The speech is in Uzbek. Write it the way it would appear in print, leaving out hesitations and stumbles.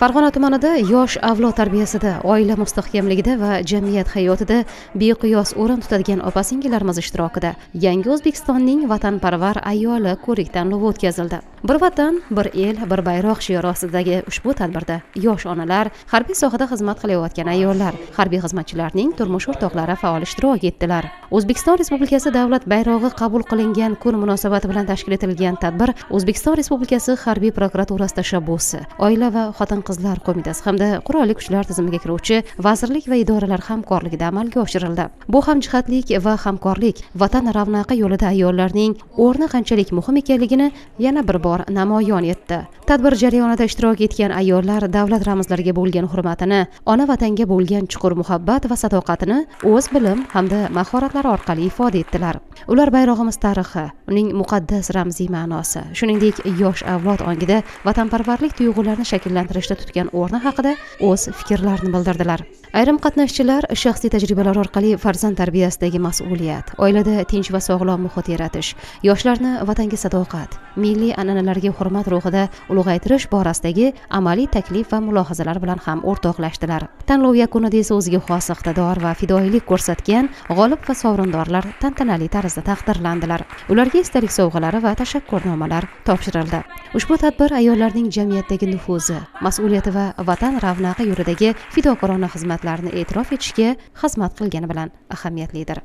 Farg'ona tumanida yosh avlod tarbiyasida, oila mustahkamligida va jamiyat hayotida beqiyos o'rin tutadigan opa singillarimiz ishtirokida Yangi O'zbekistonning vatanparvar ayoli ko'rik tanlovi o'tkazildi. Bir vatan, bir el, bir bayroq shiori ostidagi ushbu tadbirda yosh onalar, harbiy sohada xizmat qilayotgan ayollar, harbiy xizmatchilarning turmush o'rtoqlari faol ishtirok etdilar. O'zbekiston Respublikasi davlat bayrog'i qabul qilingan kun munosabati bilan tashkil etilgan tadbir O'zbekiston Respublikasi harbiy prokuraturasi tashabbusi, Oila va xotin-qizlar qo'mitasi hamda Qurolli Kuchlar tizimiga kiruvchi vazirlik va idoralar hamkorligida amalga oshirildi. Bu hamjihatlik va hamkorlik vatan ravnaqi yo'lida ayollarning o'rni qanchalik muhim ekanligini yana bir bor namoyon etdi. Tadbir jarayonida ishtirok etgan ayollar davlat ramzlariga bo'lgan hurmatini, ona vatanga bo'lgan chuqur muhabbat va sadoqatini o'z bilim hamda mahoratlari orqali ifoda etdilar. Ular bayrog'imiz tarixi, uning muqaddas ramziy ma'nosi, shuningdek, yosh avlod ongida vatanparvarlik tuyg'ularini shakllantirishda tutgan o'rni haqida o'z fikrlarini bildirdilar. Ayrim qatnashchilar shaxsiy tajribalar orqali farzand tarbiyasidagi mas'uliyat, oilada tinch va sog'lom muhit yaratish, yoshlarni vatanga sadoqat, milliy an'analarga hurmat ruhida ulug'aytirish borasidagi amaliy taklif va mulohazalar bilan ham o'rtoqlashdilar. Tanlov yakunida esa o'ziga xos iqtidor va fidoyilik ko'rsatgan g'olib va sovrindorlar tantanali tarzda taqdirlandilar. Ularga esdalik sovg'alari va tashakkurnomalar topshirildi. Ushbu tadbir ayollarning jamiyatdagi nufuzi, mas'uliyati va vatan ravnaqi yo'lidagi fidokorona xizmatlarini e'tirof etishga xizmat qilgani bilan ahamiyatlidir.